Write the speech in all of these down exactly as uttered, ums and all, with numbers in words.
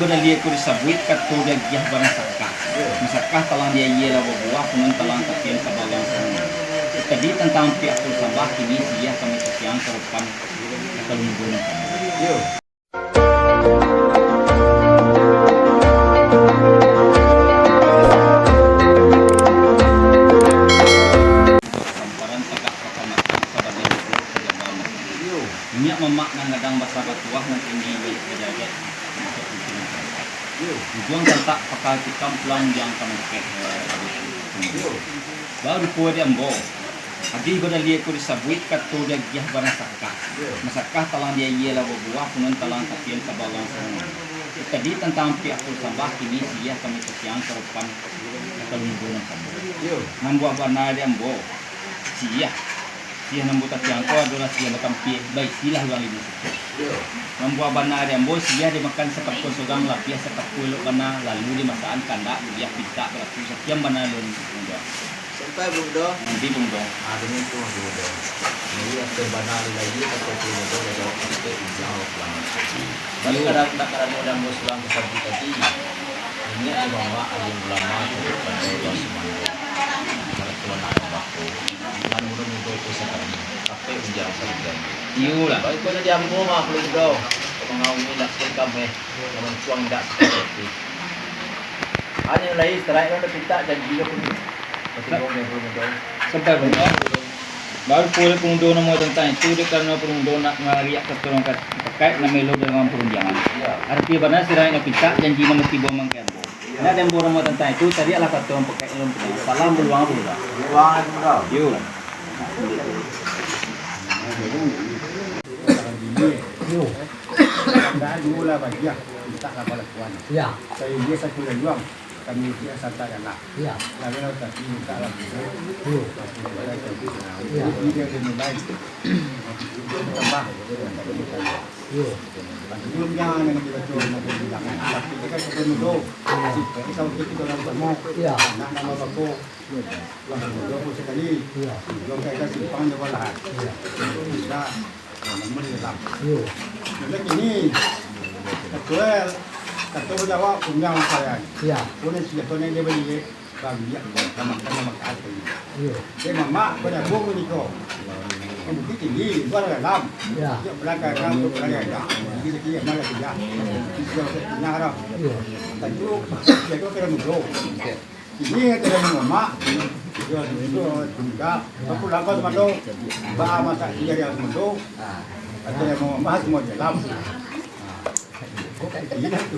Dalia ko disabuik, kato diagiah bana sakah. Masakah talang di aia lah babuah, kunun talang tapian ka balang sango. Tadi tantang ampek apul sambah, kini siriah kami tapian ka rupan ka kalumbuan kami. Samparan tagak ka pamakan, sabana luhur ka jamba. Minyak mamak nan gadang basa batuah, nan tinggi bajagat. Ujuang tantak pakal tikam, pulang ujuang ka mangkek. Baru rupo di ambo. Agi ko dalia ko disabuik, kato diagiah bana sakah. Masakah talang di aia lah babuah, kunun talang tapian ka balang sango. Tadi tantang ampek apul sambah, kini siriah kami tapian ka rupan ka kalumbuan kami. Nan buah bana di ambo, siriah. Siriah nan ambo tapian ko adolah siriah batampik, baisilah urang limo suku. Nan buah bana di ambo, siriah dimakan sakapua surang, labiah sakapua elok bana, lalu dimasaan kandak, buliah pintak balaku sakian bana lun. Sampai, Bung Do. Nanti, Bung Do. Ah, dengan tu, Bung Do. Jadi, yang terbana di lagi, kata Bung Do, dia jawab, "Kita ijau pulang." Tapi kadang, tak kadang ada bos pulang ke sabu tadi. Ingat di mama, ada ulama, tu, pada Rasulullah. Kalau tuan nak baku, dengan muda-muda tu sekali, tapi ijau sekali. Iyolah. Baik, kau jadi ambo mah, Bung Do. Kau mengaumi nak sekali kami. Lawan suang indak saperti. Hanyo lai, saraik kan pintak janji lo pun. Sampai pun, Bang. Baru pulih pengundur nama tentang itu, dia karena pengundur nak mangariak ka tolong ka-, pakai, nak melo dalam perundiangan. Arti bana saraik nak pintak janji nama tibo mangke ambo. Nak dembo nama tentang itu, tadi adalah kata orang pakai ilmu. Salam peluang apa, Bang? Peluang apa, Bang? Yo. Yo. Dah dua lah bagi ah. Mintak lah balakuan. Ya. Saya dia satu laluang. Kami dia santai lah. Ya. Lalu lah tapi mintak lah. Yo. Tapi dia dia mulai. Tambah. Yo. Sebelum jangan yang kita cuma bilang. Tapi dia kan sudah mudo. Ya. Jadi sama kita orang semua. Ya. Nak nama bagus. Lah, dua puluh sakali. Iyo. Dua kali ka simpang jo balahan. Iyo. Bisa, ah, namun dalam. Iyo. Jadi kini, katua, katua bajawab, punya masalah. Iyo. Punya sudah kau ni dia beli, bang, dia, sama-sama makan. Iyo. Dia mamak, kau dah bung ni kau. Bukit tinggi, luar dalam. Iyo. Dia belakang, kan, tu belakang. Jadi, dia malah dia. Dia punya dah. Iyo. Tentu, dia tu kena mudo. Ini yang tidak mengemak, dia itu tidak. Aku langkau semando, bah masak dia dia semando. Atau yang mau bahas semua dalam. Ini tu.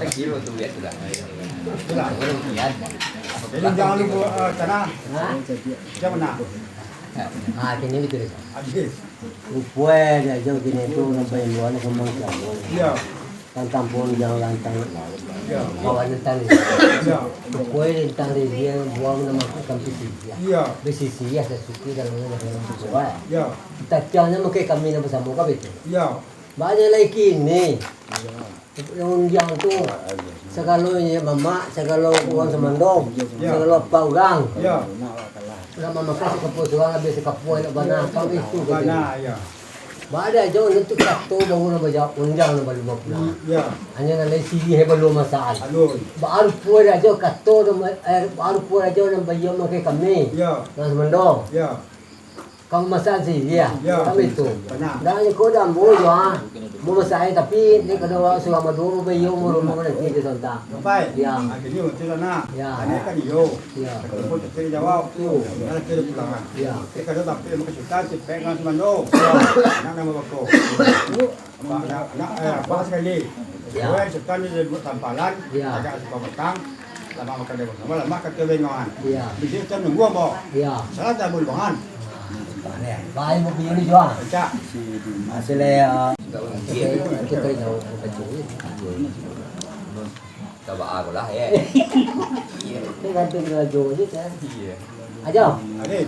Kecil tu biasa lah. Itulah. Jadi jangan lupa, eh, sana. Siapa nak? Ah, kini betul. Habis. Rupo e, diajo kini tu, urang paimbuan kambang cabu. Iyo. Tantang pun jangan lantang. Iyo. Kawan tantang ni. Iyo. Rupo e tantang ni, dia buang nama aku kampi sisi. Iyo. Besisi ya, sasuki dalam dalam tu, Pak. Iyo. Tacanyo makai kami nan basamo ka betul. Iyo. Banyak lai kini. Iyo. Undiang tu, sagalo mamak, sagalo urang samando, sagalo apak urang. Iyo. Urang mamakai sakapua surang, habis sakapua elok bana, kan itu kecek. Bana, iyo. Baa ado ajo nan tu kato baru nan bajawab, undiang nan baluah pulang. Iyo. Hanyo nan lain siriah baluah masaan. Alun. Baa rupo ado ajo kato nan ba-, eh, baa rupo ado ajo nan baiyo makai kami. Iyo. Urang samando. Iyo. Ka mamasak siriah, iyo, kami tu. Bana. Ndak nyo ko dah ambo juo, ah. Mamasak, tapi ni kado awak surang baduo, bayo umur-umur nanti di sontak. Sampai. Iyo. Ah, kini betul lah, nak. Iyo. Ane kan iyo. Iyo. Kata pun tak kira jawab. Iyo. Dah kira pulangan. Iyo. Dia kado tapi mukasukan, sipek dengan samando. Iyo. Nak nama bako. Nak, nak, nak, eh, apa sekali? Iyo. Gue suka ni dia buat tampalan, iyo, agak suka petang. Lama makan dia, lama, lama kata bengoan. Iyo. Bisa macam nunggu, ambo. Iyo. Salah tak boleh bangan. Baik, mau pilih jual. Pecah. Hasil ya. Kita jauh, kita jauh. Coba aku lah, ya. Ini gantung dengan jauh je, kan? Iyo. Ajo. Adik.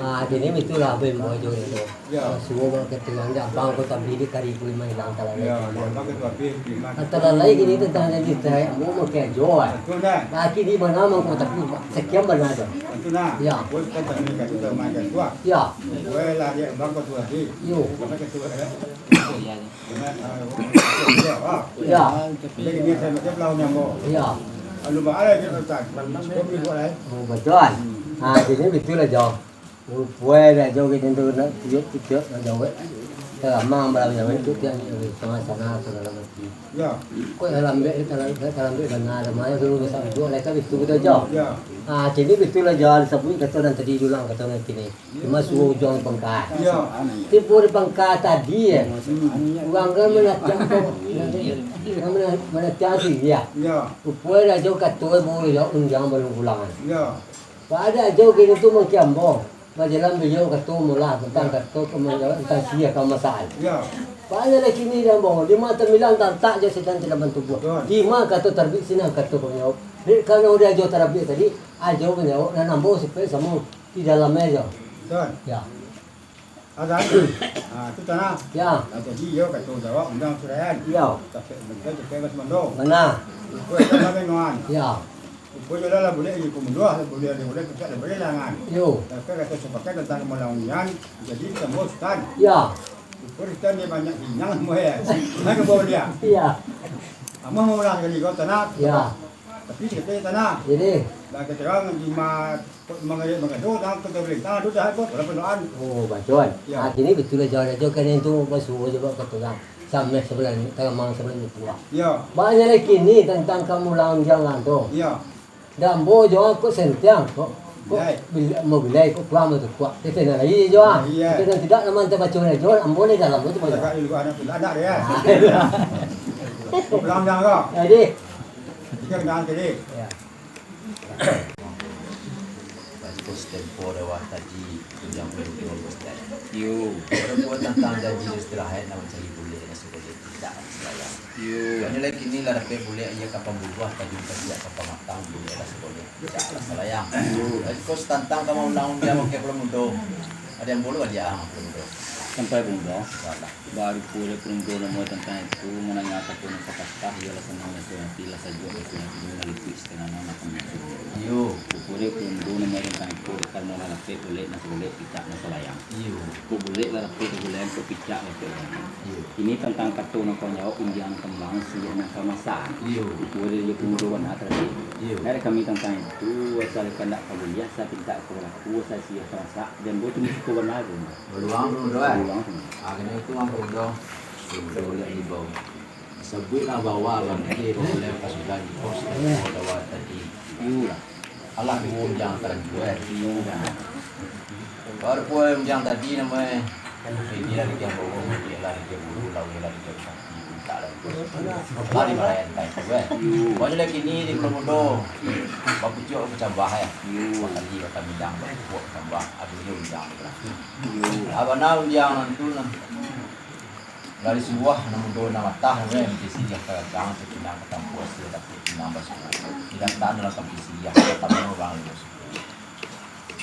Ah, kini bitulah, Abang, ambo jo tu. Yo. Suo bang katurunan, Abang ko tabik di kari pun limo ilang talalai. Yo, Abang ko tabik di limo. Talalai kini tantang jadi tai, ambo makai jo, ah. Tantu nah. Nah, kini bana mangko tapi sakian bana tu. Tantu nah. Yo. Buat kan tak ni kat kita main kat tua. Yo. Buat lah dia Abang ko tua di. Yo. Abang ko tua, yo. Yo. Yo. Oh, batua. Ah, jadi bitulah, Jo. Rupo e dah, Jo, kini tu nak tiup, tiup nak jawek. Taramang balau jawek tu, tiap ni, tengah sana, saudara mati. Yo. Kok talambek, talam-, talambek bana, dah main dulu, besar duduk, lah, kan, bitu kita, Jo. Yo. Ah, jadi bitulah, Jo, disabuik kato nan tadi, diulang kato nan kini. Cuma suo ujuang pangka. Yo. Tibo di pangka tadi, eh. Hmm. Urang kan manatiang tu, urang mana-, manatiang siriah. Yo. Rupo e dah Jo kato, baru Jo undiang baru pulang. Yo. Pado Jo kini tu mangkiambo. Bajalan baliau kato mulah tantang kato ka manjawab tantang siriah ka masalah. Yo. Pado lah kini dah ambo, di ma tamilang tantak jo sitan tidak bantubuah. Betul. Di ma kato tarbik sinan kato ka manjawab. Dek karano di Jo tarbik tadi, Jo manjawab, nan ambo sipek samo di dalam e Jo. Betul. Yo. Ada. Ah, tu tanah. Yo. Ah, jadi, yo, kato jawab undang suraian. Yo. Tapi, betul, tapi, mas mando. Bana. Kau sama dengan. Yo. Kau jual lah boleh, kau mundur lah boleh, boleh, kau tak boleh lah, kan. Yo. Tapi kato sepakat tantang kamalang undian, jadi samo sutan. Yo. Kau sutan dia banyak sinyang, mo, yo. Nah, kau bawa dia. Yo. Amah mau ulang kali kau tanah. Yo. Tapi, kata tanah. Jadi. Lah, kata orang, lima Mangado, mangado, tang ka balintang, ado dah, apo, walaupun doan. Oh, batua. Yo. Ah, kini bitulah, Jo, Jo, kan itu basuo jo bak kato urang. Sameh sabalah ni, taramang sabalah ni pulo. Yo. Banyak lai kini tantang kamulang jangan tu. Yo. Dah ambo Jo kok sentiang, kok, kok bilai. Bil-, mau bilai, kok pulang tu kuat. Kita nak lagi, Jo, ah. Iyo. Kita nak tidak, nama anta baco lagi, Jo, ambo ni dalam tu, Jo. Agak dulu anak tu, anak dia. Ah, iyo. Kok pulang dah, kok? Jadi. Tiga kenal tadi. Yo. Baiko satempo dawah tadi, tunjang pun dua belas jam. Yo. Baru buat tantang janji istirahat nak mancari bulek, nak suruh dia tidak salayang. Yo. Banyak lagi kini lah dapek bulek, ia ka pambuluah, tajun ka biak, ka pamatang, bulek lah suruh dia tidak salayang. Yo. Baiko satantang ka maulang dia pakai pulau mudo. Ada yang bolu aja, ah, pulau mudo. Sampai mudo. Salah. Baru pulai pun jo namo tantang itu, mandanga kato nan sapatah, iyo lah sanang raso ati, lah sajuak raso ati, lah lutuik satangah nan akan muncul. Iyo. Pulai pun jo namo tantang itu, karano lah dapek bulek nan sabolek, picak nan salayang. Iyo. Kok bulek lah dapek sabolek, kok picak lah dapek salayang. Iyo. Kini tantang kato nan kau jawab, undiang nan kambang, siriah nan kamasan. Iyo. Pulai jo pun jo bana tadi. Iyo. Dari kami tantang itu, asal kandak ka buliah, asa pintak ka balaku, asa siriah ka masak, jan buat tu musiko bana tu. Baluang tu, Mudo, eh? Baluang tu. Ah, kena itu, Bang, Mudo. Mudo lihat di bawah. Sabuiklah bawa, Bang, dia bawa lewat pasukan. Oh, sudah bawa tadi. Iyo lah. Alah, undiang tadi tu, eh. Iyo lah. Baru pun undiang tadi namo e. Ini lah dia bawa, dia lah dia bulu, lawi lah dia sakti, minta lah. Lari marayan tai tu, eh. Iyo. Banyak lagi ni di Pulau Mudo. Bapucuak bacambah, eh. Iyo. Tadi batamilang, bapucuak bacambah. Aduh, dia undiang tu lah. Abana undiang nan tu nah. Dari suah nan mudo nan matah, weh, mesti siriah ka gadang, sapinang ka tampuah, siriah dapek pinang basuo. Di datang dalam kampi siriah, ka tamu urang limo suku.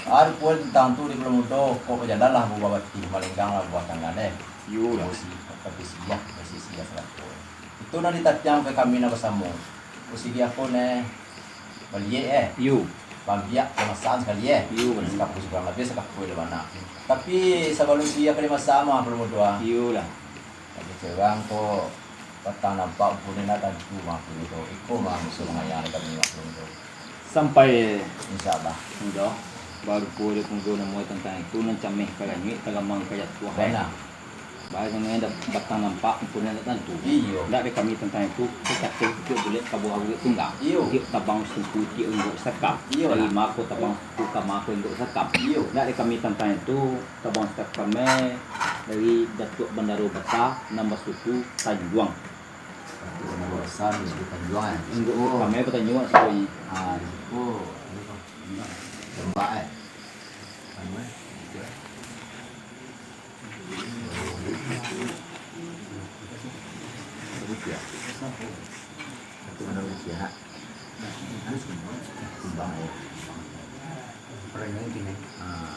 Ari pun tantang tu di Pulau Mudo, kok bajalanlah buah batih, malenggang lah buah tangan, eh. Iyo lah. Bosi, kampi siriah, bosi siriah salaku. Itu nan ditatiang ka kami nan basamo. Bosi di ako, neh? Baliak, eh? Iyo. Bambiak, pamasan sakali, eh? Iyo, bana. Sakapu surang, labiah sakapu lah bana. Tapi, sabalun siriah ka dimasak mah, Pulau Mudo, ah. Iyolah. Tapi surang ko, patang nampak, pulo nak tantu mah, pulo ko. Iko mah, musuh mangayang dari kami mah, Pulau Mudo. Sampai. Insya Allah. Mudo. Baru ko dia Pulau Mudo namo tantang itu, nan cameh ka langik, tagamang ka jatuah, eh. Bana. Bae namonyo da-, batang nampak, umpunan ndak tantu. Iyo. Ndak dek kami tantang itu, kok kato tiok bulek ka buah bulek tunggang. Iyo. Tiok tabang suku tiok inggok sakam. Iyo lah. Dari ma ko tabang suku ka ma ko inggok sakam. Iyo. Ndak dek kami tantang itu, tabang sakam e dari Datuak Bandaro Bata nan basuku Tanjuang. Datuak Bandaro Bata nan basuku Tanjuang, eh? Inggok sakam e Tanjuang suku. Ah, di suku. Tembak, eh. Anu, eh. Rupiah. Satu bandar rupiah, nak. Harus kumbang. Kumbang, ya. Prank mungkin, eh. Ah,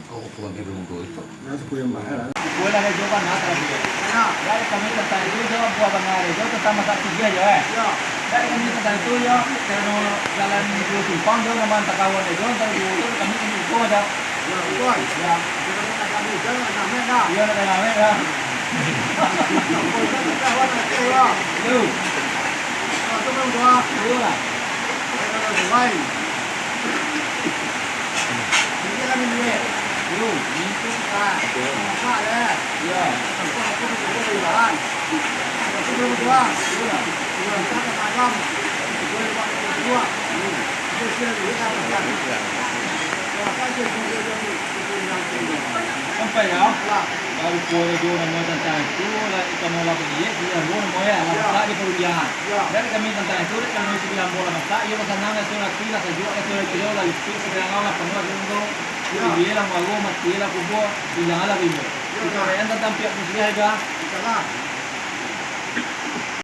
kau kurang kira muka itu. Nah, sepuluh yang mahal, ah. Buah lah, ada jawaban lah, tadi. Ya. Ya, kami tentang itu, jawab buah bangah, itu tentang masak tiga aja, eh. Ya. Ya, kami tentang itu, ya, kalau jalan dua simpang, dia nama tak kawan aja, antara dua tu, kami ini itu aja. Ya, betul. Ya. Kita nak kami jalan, nak naik dah. Ya, nak naik dah. Apa itu, kawan, nak kira. Yo. Nah, tu memang doa. Yo lah. Kita nak doain. Sampai ya. Baru kuah tu namo tentang itu, lah, ikan mola beliak, dia lo namo ya, lah, masak di Perubiangan. Ya. Dan kami tentang itu, dek kami sudah ambo lah masak, iyo lah sanang, lah tu lah, tu lah sajuak, lah tu lah kira, lah lipik, segala lah penuh, lah tu. Ya. Dia lah malu, mati lah kubur, hilang lah bimbo. Ya. Kita layan tentang pihak muslim aja. Insyaallah.